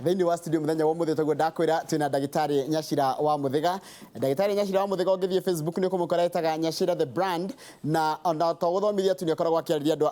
Thĩinĩ wa studio mũthenya wa ũmũthĩ toguo ndakwĩra twĩna ndagĩtarĩ Nyacira wa Mũthĩga. Ndagĩtarĩ Nyacira wa Mũthĩga ũngĩthiĩ Facebook nĩ ũkũmũkora etaga Nyacira the brand, na ona to gũthomithia tu nĩ akoragwo akĩarĩria andũ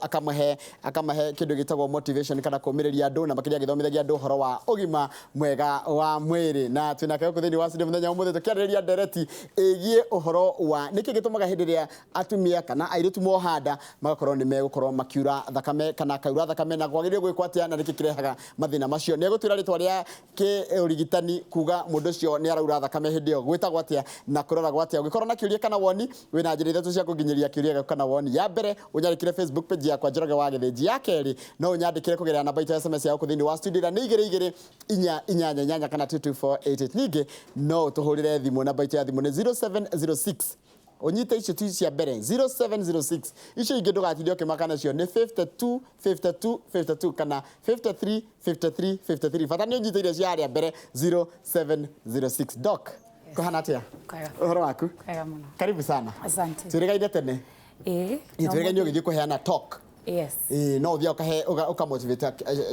akamahe kĩndũ gĩtagwo motivation kana kũmĩrĩria andũ, na makĩria agĩthomithagia andũ ũhoro wa ũgima mwega wa mwĩrĩ. Na twĩnake gũkũ thĩinĩ wa studio mũthenya wa ũmũthĩ tũkĩarĩrĩria ndereti ĩgiĩ ũhoro wa nĩkĩ gĩtũmaga hĩndĩ ĩrĩa atumia kana airĩtu moha nda magakorwo nĩ megũkorwo makiura thakame kana akaura thakame, na kwagĩrĩire gwĩkwo atĩa, na nĩkĩ kĩrehaga mathĩna macio. Nĩ egũtwĩra rĩtwa rĩa kĩũrigitani kuga mũndũ ũcio nĩ araura thakame hĩndĩ ĩyo gwĩtagwo atĩa na kũroragwo atĩa. Ũngĩkorwo na kĩũria kana woni, wĩna njĩra ithatũ cia kũnginyĩria kĩũria gĩaku kana woni. Ya mbere, ũnyandĩkĩre Facebook page yakwa Njoroge wa Gĩthĩnji. Ya kerĩ, no ũnyandĩkĩre kũgerera namba itũ ya SMS ya gũkũ thĩinĩ wa studio ĩrĩa nĩ igĩrĩ igĩrĩ inya inyanya inyanya kana 22488. Ningĩ no ũtũhũrĩre thimũ, namba itũ ya thimũ nĩ 0706, ũnyite icio tu cia mbere 0706, icio ingĩ ndũgatinde ũkĩmaka nacio, nĩ 52 52 52 kana 53 53 53. Bata nĩ ũnyite iria cia harĩa mbere 0706. Doc, kũhana atĩa? Kwega. Ũhoro waku? Kwega mũno. Karibu sana. Asante. Twĩrĩgaine tene. Ĩĩ. Twĩrĩgaine ũgĩthiĩ kũheana talk. Yes. Ĩĩ, no ũthiaga ũkahe ũkamotivate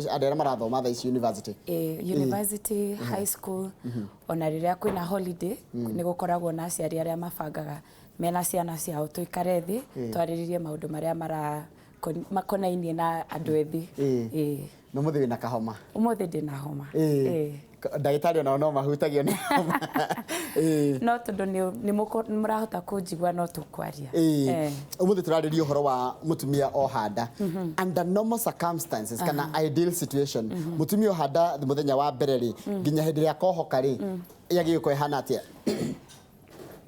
andũ arĩa marathoma thaa ici university. Ĩĩ, university, high school, ona rĩrĩa kwĩna holiday, nĩ gũkoragwo na aciari arĩa mabangaga mena ciana ciao tũikare thĩ twarĩrĩrie maũndũ marĩa mara makonainie na andũ ethĩ. Ĩĩ. No mũthĩ wĩna kahoma? Ũmũthĩ ndĩna homa. Ĩĩ. Ndagĩtarĩ onao no mahutagio nĩ homa. Ĩĩ. No tondũ nĩ mũrahota kũnjigua no tũkwaria. Ĩĩ. Ũmũthĩ tũrarĩria ũhoro wa mũtumia oha nda. Under normal circumstances kana ideal situation, mũtumia oha nda mũthenya wa mbere rĩ, nginya hĩndĩ ĩrĩa akohoka rĩ, yagĩrĩirwo gũkorwo ĩhana atĩa?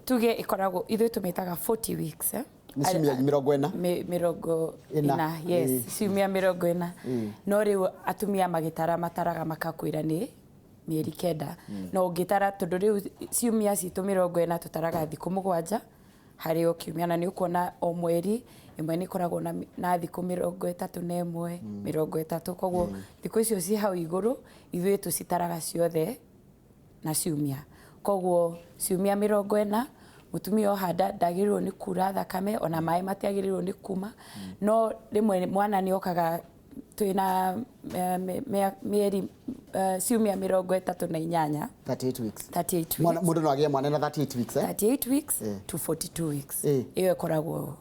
Tuge ĩkoragwo ithuĩ tũmĩtaga 40 weeks, eh? Nĩ ciumia 40. Mĩrongo ĩna. Ĩna, yes, ciumia 40. No rĩu atumia magĩtara mataraga makakwĩra nĩ mĩeri 9, no ũngĩtara tondũ rĩu ciumia citũ 40 tũtaraga thikũ 7 harĩ o kiumia, na nĩ ũkuona o mweri ĩmwe nĩ ĩkoragwo na thikũ 31, 30, koguo thikũ icio ci hau igũrũ ithuĩ tũcitaraga ciothe na ciumia. Koguo ciumia 40 mũtumia oha nda ndagĩrĩirwo nĩ kura thakame, ona maĩ matiagĩrĩirwo nĩ kuma. No rĩmwe mwana nĩ okaga twĩna mĩeri ciumia 38. 38 weeks. 38 Mwana weeks. Mũndũ no agĩe mwana na 38 weeks, eh? 38 weeks to 42 weeks. Ĩyo ĩkoragwo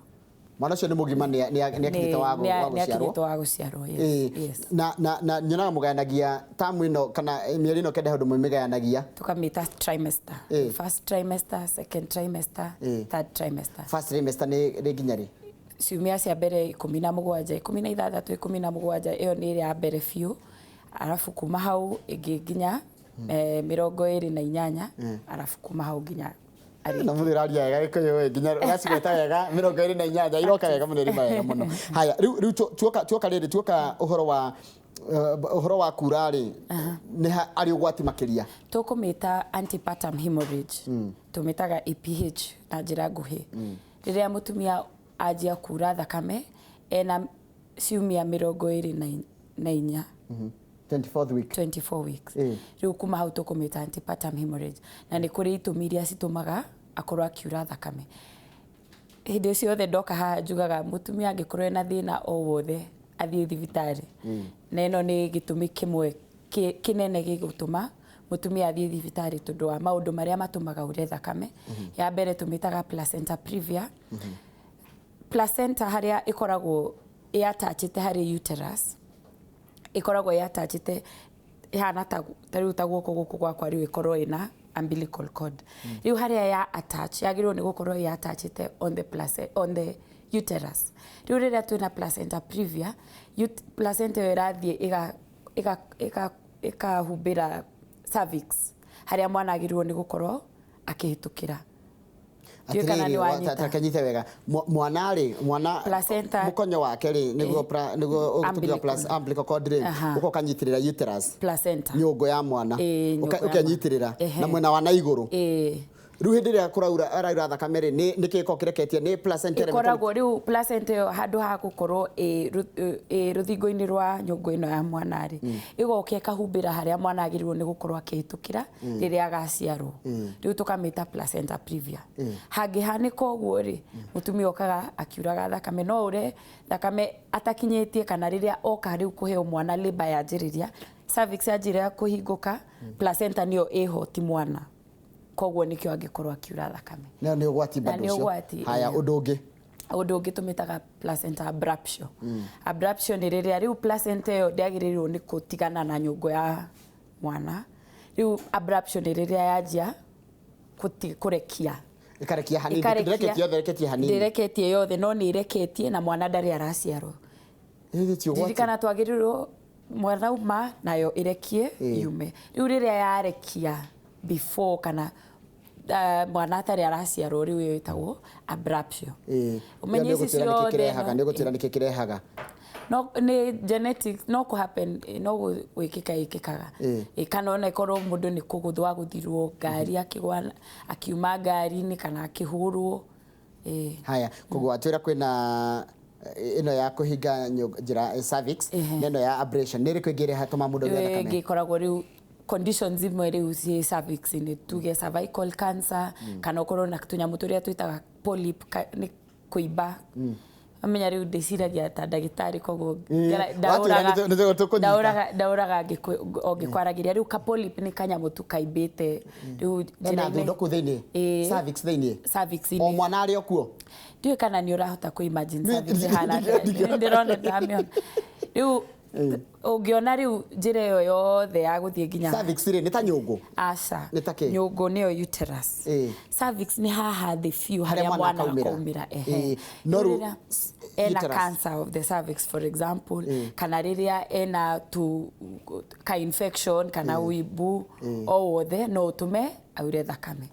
Mwana ũcio nĩ mũgima, nĩ akinyĩte wa nĩ gũciarwo. Akinyĩte wa gũciarwo, yes. Na nyonaga mũgayanagia tamu ĩno kana mĩeri ĩno 9 handũ mũmĩgayanagia. Tũkamĩta trimester. First trimester, second trimester, third trimester. First trimester nĩ nginya rĩ? Ciumia cia mbere 17, 16, 17, ĩyo nĩ ĩrĩa ya mbere biũ, arabu kuma hau ĩngĩ nginya 28, arabu kuma hau nginya Na mũthĩ ũraria wega Gĩkũyũ ĩ, nginya ũgacigweta wega 28 iroka wega mũno, irima wega mũno. Haya, rĩu tuoka rĩrĩ, tuoka ũhoro wa kura rĩ, nĩ arĩ ũgwati makĩria? Tũkũmĩta antepartum hemorrhage, tũmĩtaga APH na njĩra nguhĩ. Rĩrĩa mũtumia anjia kura thakame ena ciumia 24, 24th week. 24 weeks. Rĩu kuma hau tũkũmĩta antepartum hemorrhage, na nĩ kũrĩ itũmi iria citũmaga akorwo akiura thakame. Hĩndĩ ciothe ndoka haha njugaga mũtumia angĩkorwo ena thĩna o wothe athiĩ thibitarĩ, na ĩno nĩ gĩtũmi kĩmwe kĩnene gĩgũtũma mũtumia athiĩ thibitarĩ, tondũ wa maũndũ marĩa matũmaga ure thakame. Ya mbere tũmĩtaga placenta previa. Placenta harĩa ĩkoragwo ĩatachĩte harĩ uterus, ĩkoragwo ĩatachĩte ĩhana ta rĩu ta guoko gũkũ gwakwa, rĩu ĩkorwo ĩna umbilical cord. Rĩu harĩa ya attach yagĩrĩirwo nĩ gũkorwo ĩ attachĩte on the uterus. Rĩu rĩrĩa twĩna placenta previa, placenta ĩyo ĩrathiĩ ĩkahumbĩra cervix harĩa mwana agĩrĩirwo nĩ gũkorwo akĩhĩtũkĩra. Ndiũĩ kana nĩ wanyita. Takanyite wega. Mwana rĩ, mwana Placenta. Mũkonyo wake rĩ, nĩguo nĩguo ũgĩtũmĩra Umbilical. Umbilical cord rĩ, ũka ũkanyitĩrĩra uterus. Placenta. Nyũngũ ya mwana. Ĩĩ, nyũngũ ya mwana. Ũkenyitĩrĩra na mwena wa na igũrũ. Rĩu hĩndĩ ĩrĩa kũraura, araura thakame rĩ, nĩ kĩko kĩreketie nĩ placenta ĩrĩa Ĩkoragwo rĩu placenta ĩyo handũ ha gũkorwo ĩ rũthingo-inĩ rwa nyũngũ ĩno ya mwana rĩ, ĩgoka ĩkahumbĩra harĩa mwana agĩrĩirwo nĩ gũkorwo akĩhĩtũkĩra rĩrĩa agaciarwo. Rĩu tũkamĩta placenta previa. Hangĩhanĩka ũguo rĩ, mũtumia okaga akiuraga thakame. No ure thakame atakinyĩtie kana rĩrĩa oka rĩu kũheo mwana, labour yanjĩrĩria. Cervix yanjĩrĩria kũhingũka, placenta nĩyo ĩho, ti mwana, koguo nĩkĩo angĩkorwo akiura thakame. Nayo nĩ ũgwati. Na bado nĩ ũcio. Ũgwati, Haya, ĩĩ. ũndũ ũngĩ? Ũndũ ũngĩ tũmĩtaga placenta abruptio. Abruptio nĩ rĩrĩa rĩu placenta ĩyo ndĩagĩrĩirwo nĩ gũtigana na nyũngũ ya mwana. Rĩu abruptio nĩ rĩrĩa yanjia kũrekia. Ĩkarekia hanini? Ĩkarekia. Ndĩreketie yothe, ĩreketie hanini? Ndĩreketie yothe, no nĩ ĩreketie na mwana ndarĩ araciarwo. Ĩĩ, ti ũgwati? Ririkana twagĩrĩirwo mwana uma nayo ĩrekie yume. Rĩu rĩrĩa yarekia before kana mwana atarĩ araciarwo, rĩu ĩyo ĩtagwo abruptio. Ũmenye Ĩyo ici nĩ ũgũtwĩra nĩkĩ ciothe kĩrehaga, nĩ ũgũtwĩra nĩkĩ kĩrehaga. No nĩ genetics, no kũ happen, no gwĩkĩka ĩkĩkaga. Kana ona ĩkorwo mũndũ nĩ kũgũthwo agũthirwo ngari, akĩgwa akiuma ngari-inĩ kana akĩhũrwo. Haya, koguo atwĩra kwĩna ĩno ya kũhinga njĩra, cervix, na ĩno ya abrasion. Nĩ ĩrĩkũ ĩngĩ ĩreha tũma mũndũ agĩe Ĩyo thakame? ĩngĩ ĩkoragwo rĩu conditions imwe rĩu ciĩ cervix-inĩ, tuge cervical cancer, kana ũkorwo na tũnyamũ tũrĩa twĩtaga polyp, nĩ kũimba. Amenya rĩu ndĩciragia ta ndagĩtarĩ, koguo Watwĩra nĩ tũkũnyita. Ndaũraga o ngĩkwaragĩria. Rĩu ka polyp nĩ kanyamũ tu kaimbĩte rĩu Ena njĩra-inĩ. thundo kũu thĩinĩ? Ĩĩ. Cervix thĩinĩ? Cervix-inĩ. O mwana arĩ o kuo? Ndiũĩ kana nĩ ũrahota kũ imagine cervix ĩhana ndingĩhota. atĩa. Ndĩrona ndamĩona rĩu. Ũngĩona rĩu njĩra ĩyo yothe ya gũthiĩ nginya Cervix rĩ, nĩ ta nyũngũ? Aca. Nĩ ta kĩ? Nyũngũ nĩyo uterus. Cervix nĩ haha thĩ biũ, Harĩa harĩa mwana mwana akaumĩra. akaumĩra, ehe. No Rĩu rĩu rĩrĩa ena uterus. cancer of the cervix, for example, kana rĩrĩa ena tu ka infection kana ũimbu o wothe, no ũtũme aure thakame.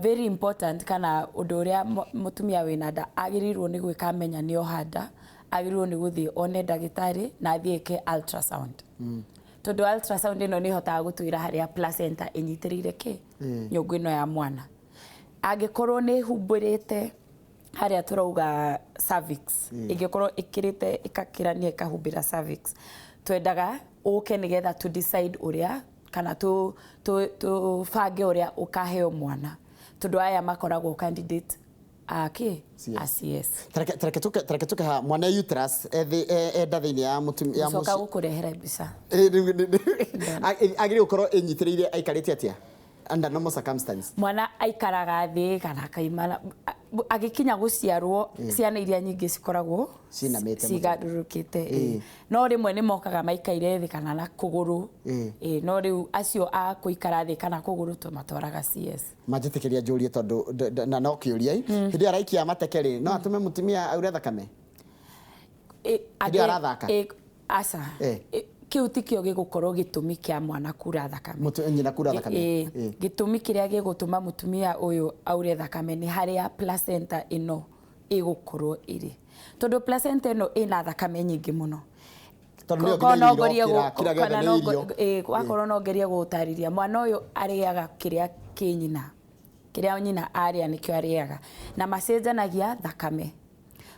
Very important, kana ũndũ ũrĩa mũtumia wĩna nda agĩrĩirwo nĩ gwĩka amenya nĩ oha nda, agĩrĩirwo nĩ gũthiĩ one ndagĩtarĩ na athiĩ eke ultrasound, tondũ ultrasound ĩno nĩ ĩhotaga gũtwĩra harĩa placenta ĩnyitĩrĩire kĩ nyũngũ ĩno ya mwana. Angĩkorwo nĩ ĩhumbĩrĩte harĩa tũrauga cervix, ĩngĩkorwo ĩkĩrĩte ĩgakĩrania ĩkahumbĩra cervix, twendaga ũke nĩgetha to decide ũrĩa kana tũbange ũrĩa ũkaheo mwana, tondũ aya makoragwo candidate a kĩ? CS. A CS. Tareke tũke ha mwana uterus enda thĩinĩ ya mũtumia ya Coka mũciĩ. gũkũrehera mbica. Agĩrĩirwo gũkorwo ĩnyitĩrĩire aikarĩte atĩa under normal circumstance? Mwana aikaraga thĩ kana akaimana. Agĩkinya gũciarwo, ciana iria nyingĩ cikoragwo Cinamĩte mũtwe. cigarũrũkĩte, ĩĩ. No rĩmwe nĩ mokaga maikaire thĩ kana na kũgũrũ. Ĩĩ, no rĩu acio a kũikara thĩ kana kũgũrũ tũmatwaraga CS. Manjĩtĩkĩria njũrie, tondũ na no kĩũria, hĩndĩ ĩyo araikia mateke rĩ, no atũme mũtumia aure thakame? Hĩndĩ ĩyo arathaka? Aca. Kĩu tikĩo gĩgũkorwo gĩtũmi kĩa mwana kura thakame. Nyina kura thakame? Ĩĩ. Gĩtũmi kĩrĩa gĩgũtũma mũtumia ũyũ aure thakame nĩ harĩa placenta ĩno ĩgũkorwo ĩrĩ, tondũ placenta ĩno ĩna thakame nyingĩ mũno. Tondũ nĩyo Korwo nginya no irio ngorie kĩrĩa gĩothe kana nĩ no irio. Ĩĩ, wakorwo no ngerie gũgũtarĩria, mwana ũyũ arĩaga kĩrĩa kĩ nyina, kĩrĩa nyina arĩa nĩkĩo arĩaga, na macenjanagia thakame.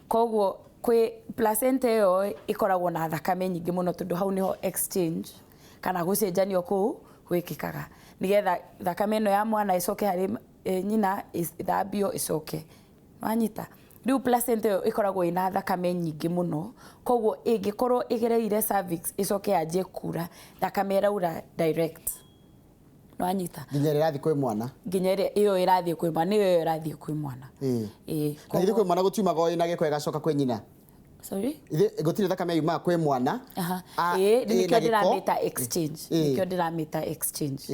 Koguo kwĩ placenta ĩyo ĩkoragwo na thakame nyingĩ mũno, tondũ hau nĩho exchange kana gũcenjanio kũu gwĩkĩkaga, nĩgetha thakame ĩno ya mwana ĩcoke harĩ nyina, ĩthambio, ĩcoke. Wanyita? Rĩu placenta ĩyo ĩkoragwo ĩna thakame nyingĩ mũno, koguo ĩngĩkorwo ĩgereire cervix ĩcoke yanjie kura thakame, ĩraura direct. Wanyita? Nginya ĩrĩa ĩrathiĩ kwĩ mwana. Nginya ĩrĩa ĩyo ĩrathiĩ kwĩ mwana, nĩyo ĩyo ĩrathiĩ kwĩ mwana. Ĩĩ. Na githĩ kwĩ mwana gũtiumaga o ĩna gĩko ĩgacoka kwĩ nyina? Sorry? Ithe gũtirĩ thakame yumaga kwĩ mwana? Ĩĩ, ĩna nĩkĩo gĩko? ndĩramĩta exchange. Nĩkĩo ndĩramĩta exchange.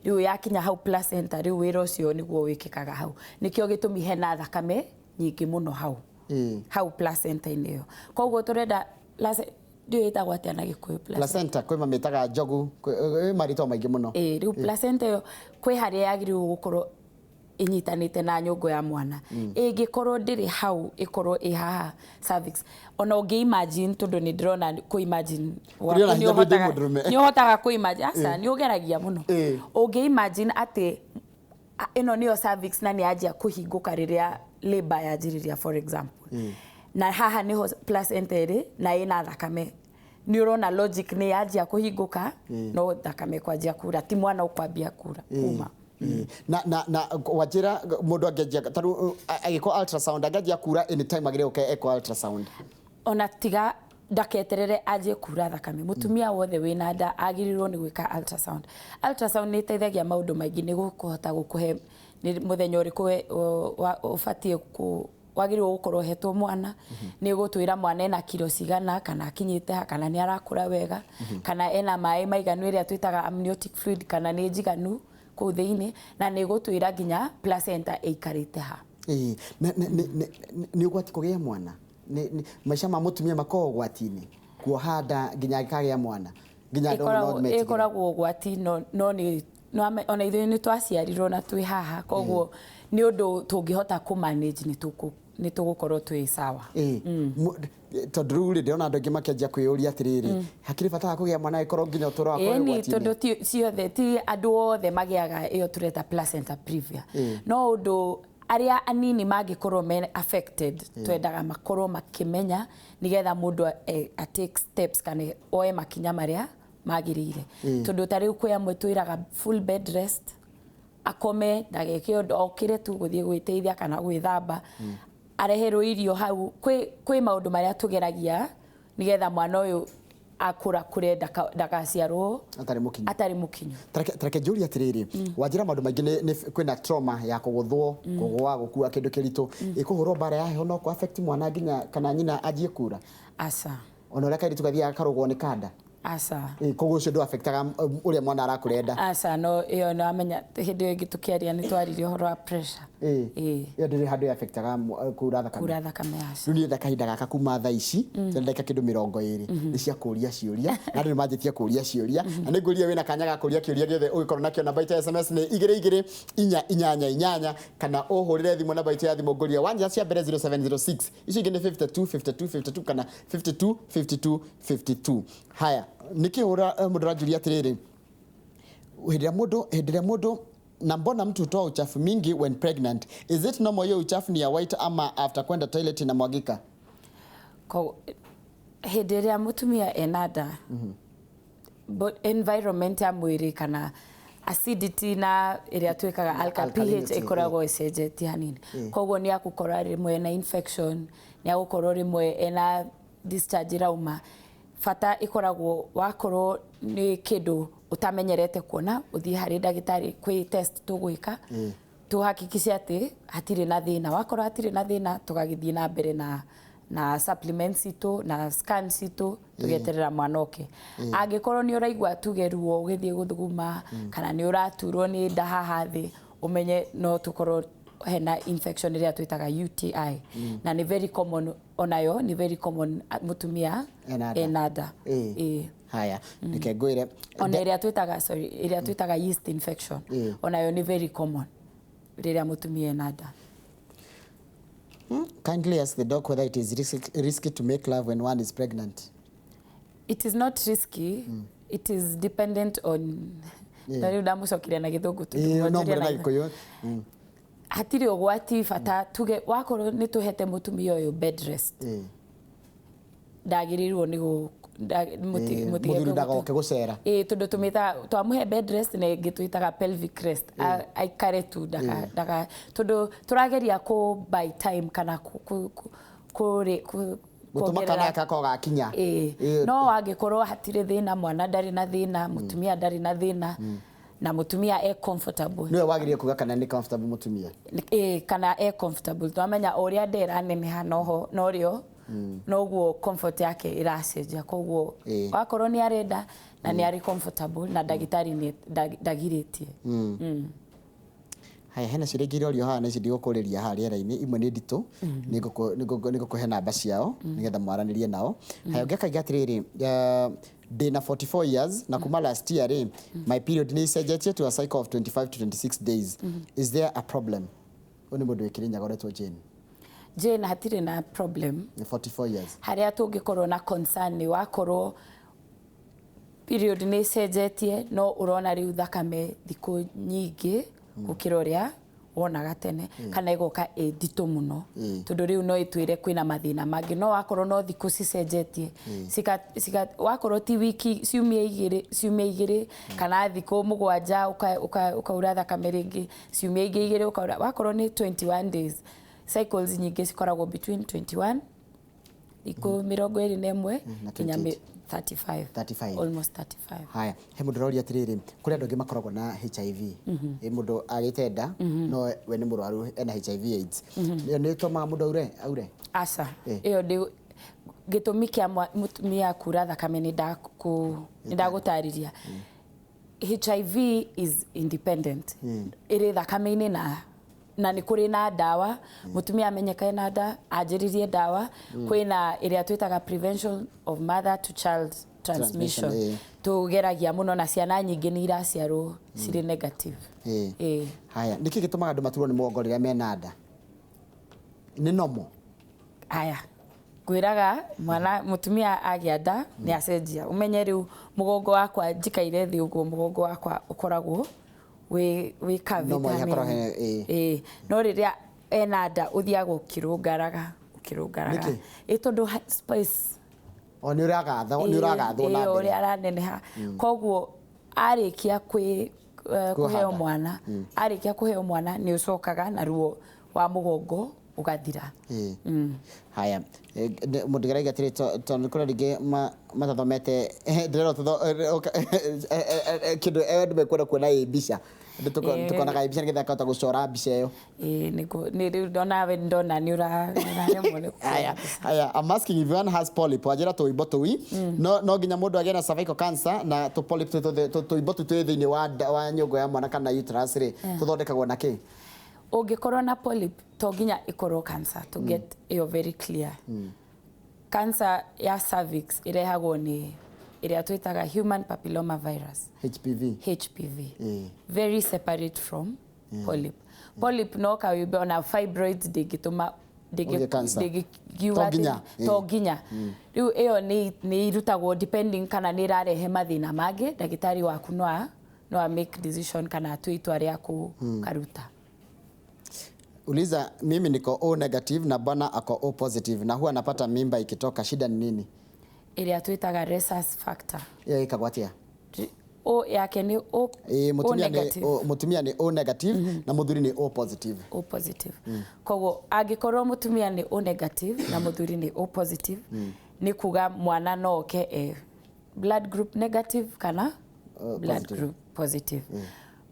Rĩu yakinya hau placenta, rĩu wĩra ũcio nĩguo wĩkĩkaga hau. Nĩkĩo gĩtũmi hena thakame nyingĩ mũno hau hau placenta-inĩ ĩyo. Koguo tũrenda ndiũĩ ĩtagwo atĩa na Gĩkũyũ, placenta. Placenta kwĩ mamĩtaga njogu, kwĩ marĩtwa maingĩ mũno. Ĩĩ, rĩu placenta ĩyo kwĩ harĩa yagĩrĩirwo gũkorwo ĩnyitanĩte na nyũngũ ya mwana. Ĩngĩkorwo ndĩrĩ hau, ĩkorwo ĩ haha cervix, ona ũngĩ imagine, tondũ nĩ ndĩrona kũ imagine gwaku Ndĩrona nĩ hinya ndĩ mũndũrũme. nĩ ũhotaga kũ imagine. Aca, nĩ ũgeragia mũno. Ũngĩ imagine atĩ ĩno nĩyo cervix na nĩ yanjia kũhingũka rĩrĩa labor yanjĩrĩria, for example, na haha nĩho placenta ĩrĩ na ĩna thakame, nĩ ũrona logic nĩ yanjia kũhingũka, no thakame kwanjia kura, ti mwana ũkwambia kura kuma. Na wanjĩra mũndũ angĩanjia tarĩu agĩkwo ultrasound, angĩanjia kura anytime agĩrĩire gũka ekwo ultrasound? Ona tiga Ndaketerere anjie kura thakame. Mutumia wothe wĩna nda agĩrĩirwo nĩ gwĩka ultrasound. Ultrasound nĩ ĩteithagia maũndũ maingĩ, nĩ gũkũhota gũkũhe nĩ mũthenya ũrĩkũ ũbatiĩ kũ wagĩrĩirwo gũkorwo ũhetwo mwana, nĩ gũtwĩra mwana ena kiro cigana, kana akinyĩte ha, kana nĩ arakũra wega, kana ena maĩ maiganu, ĩrĩa twĩtaga amniotic fluid, kana nĩ njiganu kũu thĩinĩ, na nĩ gũtwĩra nginya placenta ĩikarĩte ha. Ĩĩ, nĩ ũgwati kũgĩa mwana? Maica ma mũtumia makoragwo ũgwati-inĩ kuoha nda nginya akagĩa mwana, nginya andũ no metigĩre? Ĩkoragwo ũgwati, no nĩ no ona ithuĩ nĩ twaciarirwo na twĩ haha, koguo nĩ ũndũ tũngĩhota kũ manage, nĩ tũgũkorwo twĩ sawa. Ĩĩ. Tondũ rĩu rĩ, ndĩrona andũ aingĩ makĩanjia kwĩyũria atĩrĩrĩ, hakĩrĩ bata wa kũgĩa mwana ĩkorwo nginya ũtũũro wakwa wĩ Ĩni. ũgwati-inĩ? Tondũ ti ciothe, ti andũ othe magĩaga ĩyo tũreta placenta previa. No ũndũ arĩa anini mangĩkorwo me affected, twendaga makorwo makĩmenya nĩgetha mũndũ a take steps kana oe makinya marĩa magĩrĩire, tondũ ta rĩu kwĩ amwe twĩraga full bed rest, akome, ndageke ũndũ, okĩre tu gũthiĩ gwĩteithia kana gwĩthamba, areherwo irio hau. Kwĩ maũndũ marĩa tũgeragia nĩgetha mwana ũyũ akũra kũre ndagaciarwo atarĩ mũkinyu. Atarĩ mũkinyu. Tareke njũrie atĩrĩrĩ, wanjĩra maũndũ maingĩ, nĩ kwĩna trauma ya kũgũthwo, kũgũa, gũkua kĩndũ kĩritũ, ĩkũhũrwo mbara ya heho, no kũ affect mwana nginya kana nyina anjie kura? Aca. Ona ũrĩa kairĩtu gathiaga karũgwo nĩ kanda? Aca. Ĩ, koguo ũcio ndũ affectaga ũrĩa mwana arakũra nda? Aca, no ĩyo no amenya hĩndĩ ĩyo ĩngĩ tũkĩaria nĩ twaririe ũhoro wa pressure. Ĩĩ. Ĩyo ndĩrĩ handũ affectaga kura thakame? Kura thakame, aca. Rĩu niĩ kahinda gaka kuma thaa ici tena ndagĩka kĩndũ 20 nĩ cia kũria ciũria, na andũ nĩ manjĩtie kũria ciũria, na nĩ ngũria wĩna kanya ga kũria kĩũria gĩothe ũngĩkorwo nakĩo. Namba itũ ya SMS nĩ 22488, kana ũhũrĩre thimũ namba itũ ya thimũ ngũria wanja cia mbere 0706, icio ingĩ nĩ 52 52 52 kana 52 52 52. Haya, nĩkĩ mũndũ aranjũria atĩrĩrĩ, hĩndĩ ĩrĩa mũndũ na mbona mtu hutoa uchafu mingi when pregnant? Is it normal? Hiyo uchafu ni ya white ama after kwenda toilet inamwagika? Hĩndĩ ĩrĩa mũtumia ena nda, but environment ya mwĩrĩ kana acidity na ĩrĩa twĩkaga alka pH alkalinity, ĩkoragwo ĩcenjetie hanini, koguo nĩ akũkora rĩmwe ena infection, nĩ agũkorwo rĩmwe ena discharge ĩrauma. Bata ĩkoragwo wakorwo nĩ kĩndũ ũtamenyerete kuona, ũthiĩ harĩ ndagĩtarĩ, kwĩ test tũgwĩka tũhakikice atĩ hatirĩ na thĩna. Wakorwo hatirĩ na thĩna, tũgagĩthiĩ na mbere na supplements citũ na scan citũ, tũgeterera mwana oke. Angĩkorwo nĩ ũraigua tuge ruo ũgĩthiĩ gũthuguma, kana nĩ ũraturwo nĩ nda haha thĩ, ũmenye no tũkorwo hena infection ĩrĩa twĩtaga UTI, na nĩ very common, onayo nĩ very common mũtumia ena nda. Ena nda. Ĩĩ. Haya, reke ngwĩre. Ona ĩrĩa twĩtaga, sorry, ĩrĩa twĩtaga yeast infection, onayo nĩ very common rĩrĩa mũtumia ena nda. Kindly ask the doc whether it is risky to make love when one is pregnant. It is not risky. It is dependent on na rĩu ndamũcokirie na gĩthũngũ tondũ Ĩĩ, no mwanjũria mwĩre na na Gĩkũyũ. Hatirĩ ũgwati, bata tuge wakorwo nĩ tũhete mũtumia ũyũ bed rest, ndagĩrĩirwo nĩ mũtige Mũthuri ndagoke gũcera. Ĩĩ, tondũ tũmĩtaga twamũhe bed rest na ĩngĩ twĩtaga pelvic rest. Aikare tu ndaka tondũ tũrageria kũ buy time kana gũtũma kuongerera- kana gakorwo gakinya. Ĩĩ. No angĩkorwo hatirĩ thĩna, mwana ndarĩ na thĩna, mũtumia ndarĩ na thĩna, na mũtumia e comfortable. Nĩwe wagĩrĩire kuga kana nĩ comfortable mũtumia. Ĩĩ, kana e comfortable. Twamenya o ũrĩa nda ĩraneneha noho norĩo noguo comfort yake ĩracenjia, koguo wakorwo nĩ arenda na nĩ arĩ comfortable na ndagĩtarĩ nĩ ndagirĩtie. Haya, hena ciũria ingĩ irorio haha, na ici ndigũkũrĩria haha rĩera-inĩ, imwe nĩ nditũ. Nĩ ngũkũhe namba ciao nĩgetha mwaranĩrie nao. Haya, ũngĩ akaiga atĩrĩrĩ, ndĩna 44 years na kuma last year rĩ, my period nĩ icenjetie to a cycle of 25 to 26 days. Is there a problem? Ũyũ nĩ mũndũ wĩ Kĩrĩnyaga ũretwo Jane. Jane, hatirĩ na problem. Nĩ 44 years. Harĩa tũngĩkorwo na concern nĩ wakorwo period nĩ ĩcenjetie no ũrona rĩu thakame thikũ nyingĩ gũkĩra ũrĩa wonaga tene, kana ĩgoka ĩ nditũ mũno, tondũ rĩu no ĩtwĩre kwĩna mathĩna mangĩ. No wakorwo no thikũ cicenjetie wakorwo ti wiki, ciumia 2 kana thikũ 7, ũkaura thakame rĩngĩ, ciumia ingĩ 2 ũkaura, wakorwo nĩ 21 days, cycles nyingĩ cikoragwo between 21 Thikũ 21 na nginya 28. 35. 35. Almost 35. Haya, he mũndũ ũroria atĩrĩrĩ, kũrĩ andũ angĩ makoragwo na HIV. Ĩ mũndũ agĩte nda, no we nĩ mũrwaru, ena HIV AIDS. Ĩyo nĩ ĩtũmaga mũndũ aure? Aca. Eh. Ĩyo ndĩ gĩtũmi kĩa mũtumia kura thakame, nĩ ndagũtarĩria. HIV is independent, ĩrĩ thakame-inĩ, na nĩ kũrĩ na ndawa. Mũtumia amenyeka ena nda, anjĩrĩrie ndawa. Kwĩna ĩrĩa twĩtaga prevention of mother to child transmission. Transmission. Tũgeragia mũno, na ciana nyingĩ nĩ iraciarwo cirĩ negative. Ĩĩ. Haya, nĩkĩ gĩtũmaga andũ maturwo nĩ mũgongo rĩrĩa mena nda? Nĩ normal? Aya, ngwĩraga mwana mũtumia agĩa nda nĩ acenjia. Ũmenye rĩu mũgongo wakwa, njikaire thĩ ũguo, mũgongo wakwa ũkoragwo wĩ curvy. Normal, ta hakoragwo nene. ĩĩ. Ĩĩ, no rĩrĩa ena nda ũthiaga ũkĩrũngaraga, ũkĩrũngaraga. Nĩkĩ? Ĩ tondũ space. O nĩ ũragathwo, nĩ ũragathwo na Ĩĩ, mbere. ũrĩa araneneha. Koguo arĩkia kwĩ kũheo Kuoha nda. mwana, arĩkia kũheo mwana nĩ ũcokaga na ruo wa mũgongo ũgathira. Ĩĩ. Haya, mũndũ ũrauga atĩrĩ, tondũ kũrĩ andũ aingĩ matathomete, ndĩrerwo kĩndũ andũ mekwenda kuona ĩ mbica. Andũ tũkonaga ĩ mbica nĩgetha akahota gũcora mbica ĩyo. Ĩĩ, nĩguo nĩ rĩu ndonawe, ndona nĩ ũraremwo nĩ kuona Haya, mbica. haya, I'm asking if one has polyp, wanjĩra tũimbo tũi, no nginya mũndũ agĩe na cervical cancer na tũ polyp tũimbo tũu twĩ thĩinĩ wa wa nyũngũ ya mwana kana uterus rĩ, tũthondekagwo na kĩ? Ũngĩkorwo na polyp, to nginya ĩkorwo cancer. To get ĩyo very clear, cancer ya cervix ĩrehagwo nĩ ĩrĩa twĩtaga human papilloma virus. HPV. HPV. Ĩĩ. Very separate from polyp. Polyp no kawimbe, ona fibroids ndĩngĩtũma Ũgĩe cancer. ndĩngĩkiuga To atĩ- nginya, ĩĩ. To nginya. Rĩu ĩyo nĩ irutagwo depending kana nĩ ĩrarehe mathĩna mangĩ. Ndagĩtarĩ waku no a make decision kana atue itua rĩa kũkaruta. Uliza, mimi niko O negative na bwana ako O positive na huwa napata mimba ikitoka, shida ni nini? Ĩrĩa twĩtaga rhesus factor. Ĩyo ĩkagwo atĩa? O yake nĩ O, Ĩĩ, O mũtumia nĩ negative. Mũtumia nĩ O negative na mũthuri nĩ O positive. O positive. Koguo angĩkorwo mũtumia nĩ O negative na mũthuri nĩ O positive, nĩ kuga mwana no oke e blood group negative kana blood positive. group positive.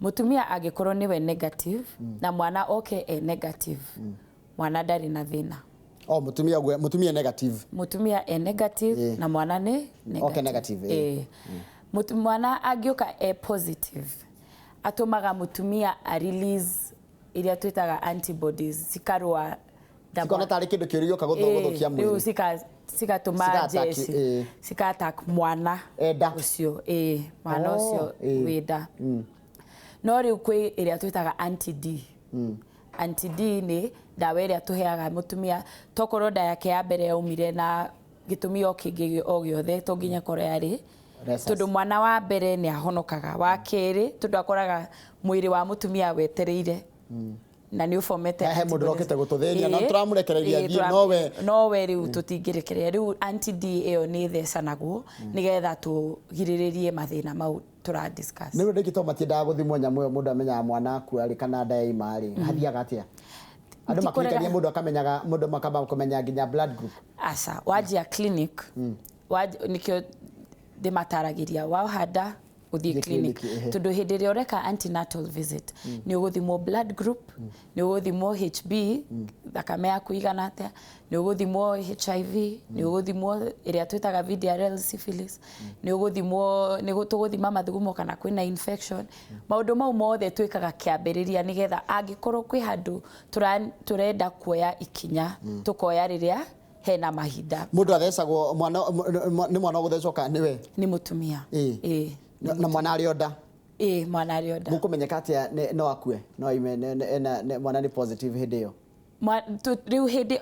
Mũtumia angĩkorwo nĩwe negative na mwana oke e negative, mwana ndarĩ na thĩna. O mũtumia ũguo, mũtumia negative. Mũtumia e negative na mwana nĩ negative. Oke negative, ĩĩ. Ĩĩ. Mwana angĩũka e positive, atũmaga mũtumia a release iria twĩtaga antibodies, cikarũa na Cikona tarĩ kĩndũ kĩũru gĩoka gũthũkia rĩu mwĩrĩ. Cigatũma Cika-attack, jeshi ĩĩ. cika-attack mwana Enda. ũcio, ĩĩ, mwana Oh, ũcio ĩĩ. wĩ nda. No rĩu kwĩ ĩrĩa twĩtaga anti D. Anti D nĩ ndawa ĩrĩa tũheaga mũtumia tokorwo nda yake ya mbere yaumire na gĩtũmi o kĩngĩ o gĩothe, to nginya korwo yarĩ Rhesus. tondũ mwana wa mbere nĩ ahonokaga, wa kerĩ tondũ akoraga mwĩrĩ wa mũtumia wetereire na nĩ ũbomete He mũndũ ũrokĩte gũtũthĩnia, na Ĩĩ. tũramũrekereria Ĩĩ, athiĩ, nowe- nowe rĩu tũtingĩrekereria. Rĩu anti D ĩyo nĩ ĩthecanagwo nĩgetha tũgirĩrĩrie mathĩna mau tũra discuss. Nĩ ũndũ to matiendaga gũthimwo nyamũ ĩyo, mũndũ amenyaga mwana akua rĩ kana nda yaima rĩ, hathiaga atĩa? Andũ Ti makĩrikania kũrega- mũndũ akamenyaga, mũndũ makamba kũmenya nginya blood group. Aca, wanjia clinic, nĩkĩo ndĩmataragĩria wahanda ũthiĩ Thiĩ clinic, clinic, ehe. tondũ hĩndĩ ĩrĩa ũreka antenatal visit nĩ ũgũthimwo blood group, nĩ ũgũthimwo HB, thakame yaku igana atĩa, nĩ ũgũthimwo HIV, nĩ ũgũthimwo ĩrĩa twĩtaga VDRL syphilis, nĩ ũgũthimwo, nĩ tũgũthima mathugumo kana kwĩna infection. Maũndũ mau mothe twĩkaga kĩambĩrĩria nĩgetha angĩkorwo kwĩ handũ tũrenda kuoya ikinya, tũkoya rĩrĩa hena mahinda. Mũndũ athecagwo mwana nĩ mwana ũgũthecwo kana nĩwe? Nĩ mũtumia. Ĩĩ. Ĩĩ. Na mwana arĩ o nda? Ĩĩ, mwana arĩ o nda. Mũkũmenyeka atĩa no akue, no aime mwana nĩ positive hĩndĩ ĩyo? Rĩu hĩndĩ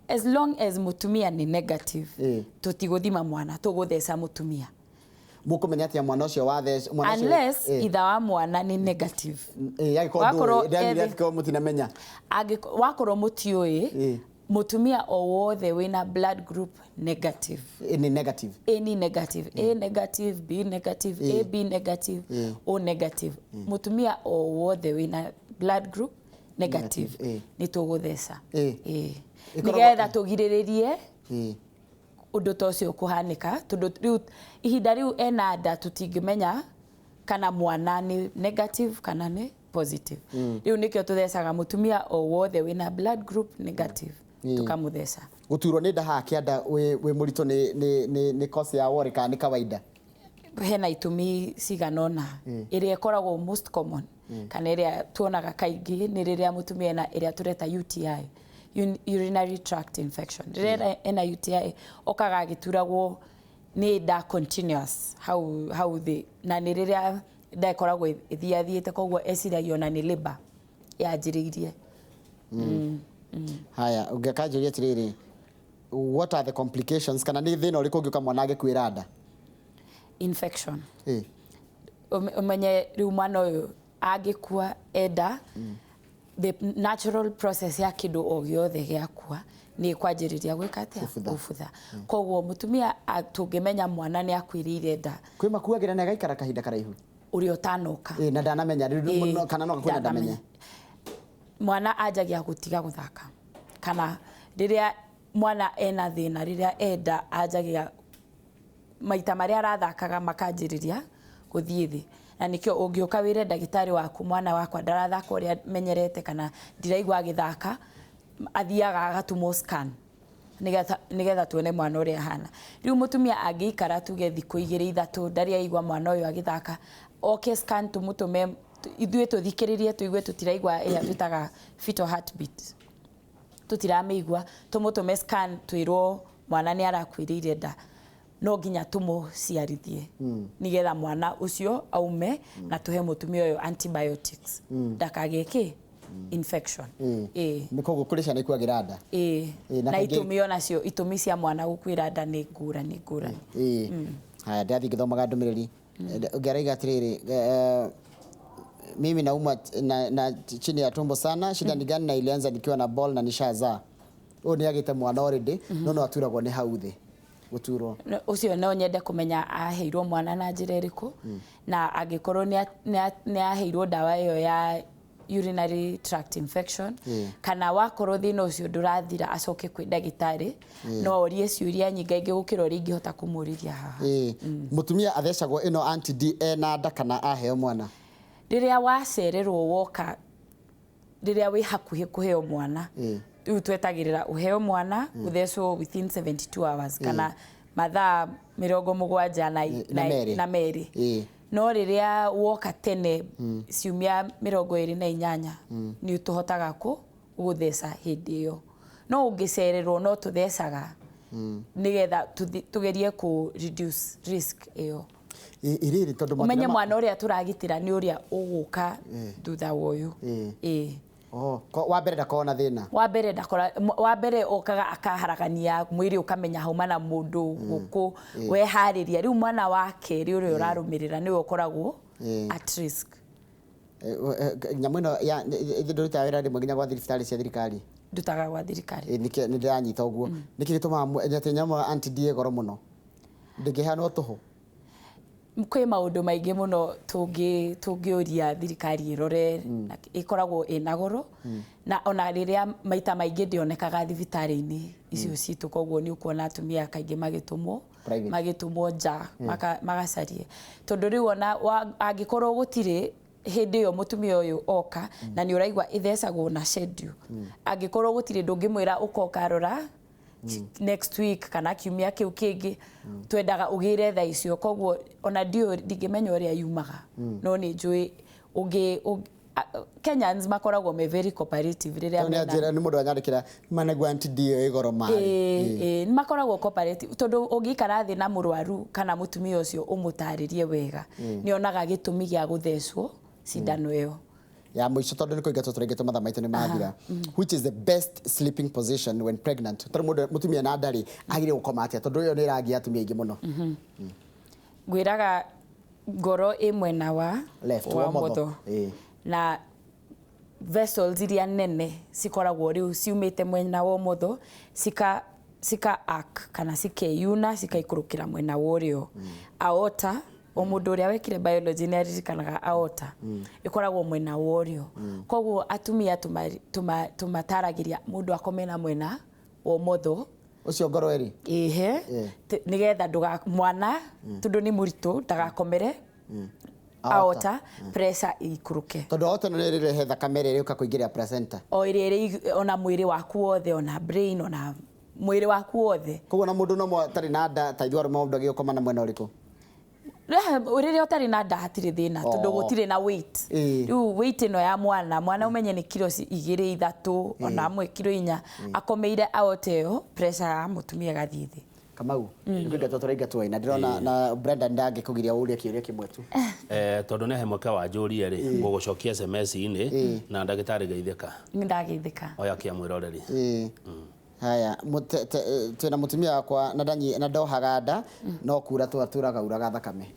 as long as mũtumia nĩ negative, Ĩĩ. tũtigũthima mwana, tũgũtheca mũtumia. Mũkũmenya atĩa mwana ũcio wathecwo, mwana ũcio? Unless Ĩĩ. itha wa mwana nĩ negative. Ĩĩ, angĩkorwo Wakorwo ndũĩ, ndĩramenya ethe- angĩkorwo mũtinamenya. Wakorwo mũtiũĩ, Ĩĩ. mũtumia o wothe wĩna blood group negative, Ĩĩ, nĩ negative. Any negative, A negative, B negative, AB negative, O negative, mũtumia o wothe wĩna blood group negative Negative, ĩĩ. nĩ tũgũtheca. Ĩĩ. Ĩĩ. Ĩkoragwo- Nĩgetha tũgirĩrĩrie Ĩĩ. Ũndũ ta ũcio kũhanĩka, tondũ rĩu ihinda rĩu ena nda, tũtingĩmenya kana mwana nĩ negative kana nĩ positive. Rĩu nĩkĩo tũthecaga mũtumia o wothe wĩna blood group negative, tũkamũtheca. Gũturwo nĩ nda haha kĩanda wĩ mũritũ nĩ cause ya worry kana nĩ kawaida? Hena itũmi cigana ũna. Ĩrĩa ĩkoragwo most common kana ĩrĩa tuonaga kaingĩ nĩ rĩrĩa mũtumia ena ĩrĩa tũreta UTI, urinary tract infection. Rĩrĩa ena UTI, okaga agĩturagwo nĩ nda continuous hau hau thĩ, na nĩ rĩrĩa nda ĩkoragwo ĩthiathiĩte, koguo eciragia ona nĩ labour yanjĩrĩirie. Haya, ũngĩkanjũria atĩrĩrĩ, what are the complications, kana nĩ thĩna ũrĩkũ ũngĩũka mwana angĩkuĩra nda? Infection. Ũmenye rĩu mwana ũyũ angĩkua enda, the natural process ya kĩndũ o gĩothe gĩakua nĩ kwanjĩrĩria gwĩka atĩa? Gũbutha. Gũbutha. Koguo mũtumia tũngĩmenya mwana nĩ akuĩrĩire nda, Kwĩ makuagĩra na ĩgaikara kahinda karaihu. Ũrĩa ũtanoka. Ĩ, na ndanamenya rĩu. Kana no gakwĩra ndamenya. Mwana anjagia gũtiga gũthaka, kana rĩrĩa mwana ena thĩna, rĩrĩa enda, anjagia maita marĩa arathakaga makanjĩrĩria gũthiĩ thĩ. Na nĩkĩo ũngĩũka wĩre ndagĩtarĩ waku, "Mwana wakwa ndarathaka ũrĩa menyerete," kana, "Ndiraigua agĩthaka," athiaga agatũmwo scan nĩgetha tuone mwana ũrĩa ahana. Rĩu mũtumia angĩikara, tuge thikũ 2, 3, ndarĩ aigua mwana ũyũ agĩthaka, oke scan, tũmũtũme ithuĩ tũthikĩrĩrie, tũigue tũtiraigua ĩrĩa twĩtaga fetal heartbeat, tũtiramĩigua, tũmũtũme scan, twĩrwo mwana nĩ arakuĩrĩire nda, no nginya tũmũciarithie nĩgetha mwana ũcio aume, na tũhe mũtumia ũyũ antibiotics ndakagĩe kĩ infection. Ĩĩ. Nĩ koguo kũrĩ ciana ikuagĩra nda. Ĩĩ. Ĩĩ, na na kaingĩ- itũmi onacio, itũmi cia mwana gũkuĩra nda nĩ ngũrani ngũrani. Ĩĩ, haya, ndĩrathiĩ ngĩthomaga ndũmĩrĩri. Ũngĩ arauga atĩrĩrĩ, "Mimi naumwa na chini ya tumbo sana, shida ni gani? Na ilianza nikiwa na ball na nishazaa." Ũyũ nĩ agĩte mwana already, no aturagwo nĩ hau thĩ gũturwo. Ũcio no nyende kũmenya aheirwo mwana na njĩra ĩrĩkũ, na angĩkorwo nĩ aheirwo ndawa ĩyo ya urinary tract infection, kana wakorwo thĩna ũcio ndũrathira, acoke kwĩ ndagĩtarĩ, no orie ciũria nyingaingĩ gũkĩra ũrĩa ingĩhota kũmũrĩria haha. Ĩĩ, mũtumia athecagwo ĩno anti D ena nda kana aheo mwana? Rĩrĩa wacererwo woka, rĩrĩa wĩ hakuhĩ kũheo mwana, rĩu twetagĩrĩra ũheo mwana, ũthecwo within 72 hours kana mathaa 70 na, Na merĩ. Na merĩ. No rĩrĩa woka tene, ciumia 28, nĩ tũhotaga kũ gũtheca hĩndĩ ĩyo. No ũngĩcererwo, no tũthecaga nĩgetha tũgerie kũ reduce risk ĩyo. Ĩrĩrĩ tondũ Ũmenye mathĩna mwana ũrĩa tũragitĩra nĩ ũrĩa ũgũka thutha wa ũyũ. Ĩĩ. Oh, wa mbere ndakoragwo na thĩna. Wa mbere ndakora, wa mbere okaga akaharagania mwĩrĩ, ũkamenya hauma na mũndũ gũkũ weharĩria. Rĩu mwana wa kerĩ ũrĩa ũrarũmĩrĩra nĩwe ũkoragwo at risk. Nyamũ ĩno ya ndũrutaga wĩra rĩmwe nginya gwa thibitarĩ cia thirikari? Ndutaga gwa thirikari. Ĩ, nĩ ndĩranyita ũguo. Nĩkĩ gĩtũmaga atĩ nyamũ ya anti D ĩ goro mũno, ndĩngĩheanwo tũhũ? Kwĩ maũndũ maingĩ mũno tũngĩũria thirikari ĩrore, na ĩkoragwo ĩna goro, na ona rĩrĩa maita maingĩ ndĩonekaga thibitarĩ-inĩ icio citũ, koguo nĩ ũkuona atumia kaingĩ magĩtũmwo Private. Magĩtũmwo nja magacarie, tondũ rĩu ona angĩkorwo gũtirĩ hĩndĩ ĩyo mũtumia ũyũ oka, na nĩ ũraigua ĩthecagwo na schedule, angĩkorwo gũtirĩ, ndũngĩmwĩra ũkoka rora next week kana kiumia kĩu kĩngĩ. Twendaga ũgĩre thaa icio. Koguo ona ndiũĩ, ndingĩmenya ũrĩa yumaga, no nĩ njũĩ ũngĩ Kenyans makoragwo me very cooperative rĩrĩa Tondũ nĩ mena anjĩra, nĩ mũndũ anyandĩkĩra managuo anti D ĩyo ĩ goro marĩ. Ĩĩ, nĩ makoragwo cooperative, tondũ ũngĩikara thĩ na mũrwaru kana mũtumia ũcio ũmũtarĩrie wega, nĩ onaga gĩtũmi gĩa gũthecwo cindano ĩyo. Ya mũico, tondũ nĩ kũingatwo tũraingatwo, mathaa maitũ nĩ mathira. Which is the best sleeping position when pregnant? Tondũ mũndũ mũtumia na ndarĩ agĩrĩire gũkoma atĩa? Tondũ ĩyo nĩ ĩragia atumia aingĩ mũno. Ngwĩraga ngoro ĩ mwena wa left, wa wa ũmotho. ũmotho. Na vessels iria nene cikoragwo rĩu ciumĩte mwena wa ũmotho, cika arc kana cikeyuna, cikaikũrũkĩra mwena wa ũrĩo. Aorta, o mũndũ ũrĩa wekire biology nĩ aririkanaga aorta ĩkoragwo mwena wa ũrĩo. Koguo atumia tũmataragĩria mũndũ akome na mwena wa ũmotho. Ũcio ngoro ĩrĩ. Ĩhe. Nĩgetha ndũga mwana tondũ nĩ mũritũ ndagakomere aorta, pressure ĩikũrũke. Tondũ aorta ĩno nĩ ĩrĩrehe thakame ĩrĩa ĩrĩũka kũingĩrĩra placenta. O ĩrĩa ĩrĩ ona mwĩrĩ waku wothe, ona brain, ona mwĩrĩ waku wothe. Koguo na mũndũ no atarĩ na nda ta ithuĩ arũme mũndũ agĩũkoma na mwena ũrĩkũ? Rĩrĩa ũtarĩ na nda hatirĩ thĩna tondũ gũtirĩ na weight. Rĩu weight ĩno ya mwana, mwana ũmenye nĩ kiro 2, 3, ona amwe kiro 4, akomeire aorta ĩyo, pressure ya mũtumia ĩgathiĩ thĩ. Kamau, nĩ kũingatwo tũraingatwo na ndĩrona na Brenda ndangĩkũgiria ũrie kĩũria kĩmwe tu. Tondũ nĩ he mweke wa njũrie rĩ, ngũgũcokia SMS-inĩ na ndagĩtarĩ geithĩka. Nĩ ndageithĩka. Oya kĩa mwĩroreri. Haya, twĩna mũtumia wakwa na ndohaga nda, no kura twaturaga uraga thakame.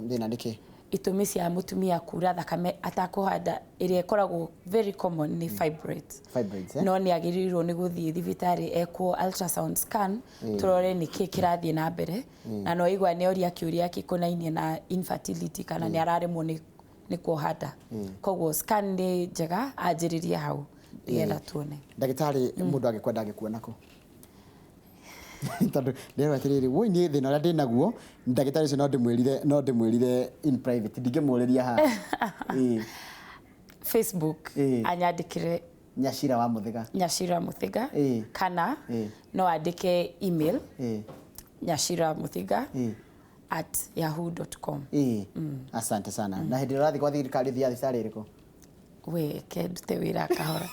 Thĩna nĩ kĩ? Itũmi cia mũtumia kura thakame atakũhanda ĩrĩa ĩkoragwo very common nĩ fibroids. Fibroids, eh? No nĩ agĩrĩirwo nĩ gũthiĩ thibitarĩ ekwo ultrasound scan tũrore nĩ kĩ kĩrathiĩ na mbere, na no igua nĩ oria kĩũria gĩkonainie na infertility kana nĩ araremwo nĩ kuoha nda. Koguo scan nĩ njega anjĩrĩrie hau nĩgetha tuone. Ndagĩtarĩ, mũndũ angĩkwenda angĩkuona kũ? Tondũ ndĩrerwo atĩrĩrĩ, woi niĩ thĩna ũrĩa ndĩnaguo, ndagĩtarĩ ũcio no ndĩmwĩrire in private, ndingĩmũrĩria haha. Facebook anyandĩkĩre Nyacira wa Mũthĩga. Nyacira Mũthĩga, kana no andĩke email nyaciramuthigha@yahoo.com. Asante sana. Na hĩndĩ ĩrĩa ũrathiĩ gwa thirikari ũthiaga thibitarĩ ĩrĩkũ? We, ke ndute wĩra kahora.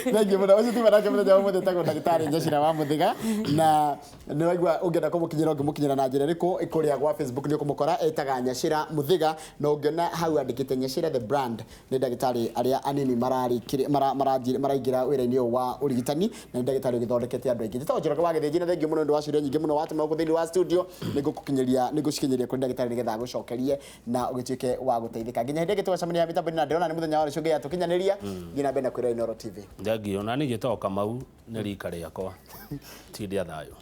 Thengiũ mũno. Ũcio tuma nake mũthenya wa ũmũthĩ etagwo ndagĩtarĩ Nyacira wa Mũthĩga, na nĩ waigua ũngĩenda kũmũkinyĩra ũngĩmũkinyĩra na njĩra ĩrĩkũ, kũrĩa gwa Facebook nĩ ũkũmũkora etaga Nyacira Mũthĩga, na ũngĩona hau andĩkĩte Nyacira the brand, nĩ ndagĩtarĩ arĩa anini maraingĩra wĩra-inĩ ũyũ wa ũrigitani, na nĩ ndagĩtarĩ ũgĩthondekete andũ aingĩ. Njĩtagwo Njoroge wa Gĩthĩnji, na thengiũ mũno nĩ ũndũ wa ciũria nyingĩ mũno watũma gũkũ thĩinĩ wa studio. Nĩngũcikinyĩria kũrĩ ndagĩtarĩ nĩgetha agũcokerie na ũgĩtuĩke wa gũteithĩka. Nginya hĩndĩ ĩngĩ tũgacemania mĩtambo-inĩ, na ndĩrona nĩ mũthenya wa rũciũ Ngai atũkinyanĩria. Thiĩ na mbere na kwĩrora Inooro TV. Thengiũ. Na niĩ njĩtagwo Kamau, nĩ rika rĩakwa. Ti rĩa thayũ.